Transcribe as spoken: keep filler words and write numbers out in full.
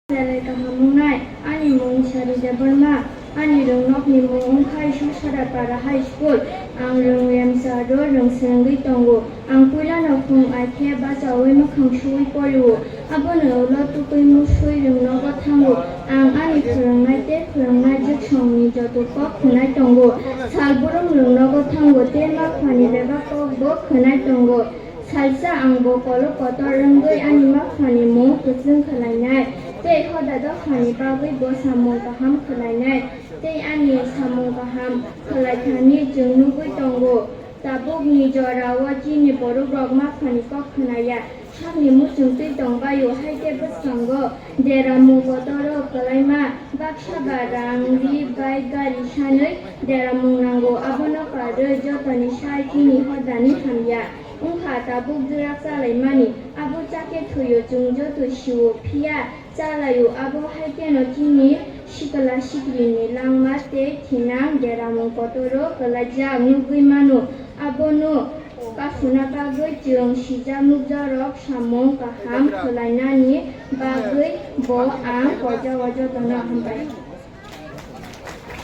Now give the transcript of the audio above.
Belai kaham wngnai, ani mung Sari Debbarma, ani rwngnokni mung wngkha Ishwar Sara Para High School. Ang rwng remsa ro rwng swrwngwi tongo. Ang puilano phung ai khe bachaui mwkhang suui porio. Abono ulo tukui musui rwngnogo thango. Ang ani phwrwngnai tei phwrwngnai jwksongni joto kok khwnai tongo. Salbrum rwngnogo thango tei maphani bebak kokbo khwnai tongo. Salsa ang bo kolok kotor wngwi ani maphani mung kwchwng khwlainai, tei hoda dophani bagwi bo samung kaham khwlainai, tei ani samung kaham khwlaithani chwng nugwi tongo. Tabukni jorao chini bororok maphani kok khwnaya, sakni muchung twi tongbaio, hai khe bwskango deramung kotoro kwlaima, baksa ba rang ri bai gari sanwi deramung nango, abono karwi jotoni sai chini hodani hamya. Wngkha tabuk jora chalaimani, abo chakhe thwio chwng joto sio, phiya chalaio, abo hai kheno chini sikla sikrini langma tei thinang deramung kotoro kwlaijak nugwi mano. Abono kasuna bagwi chwng sijak nukjakrok samung kaham khwlainani bagwi bo ang koijao jotono hambai.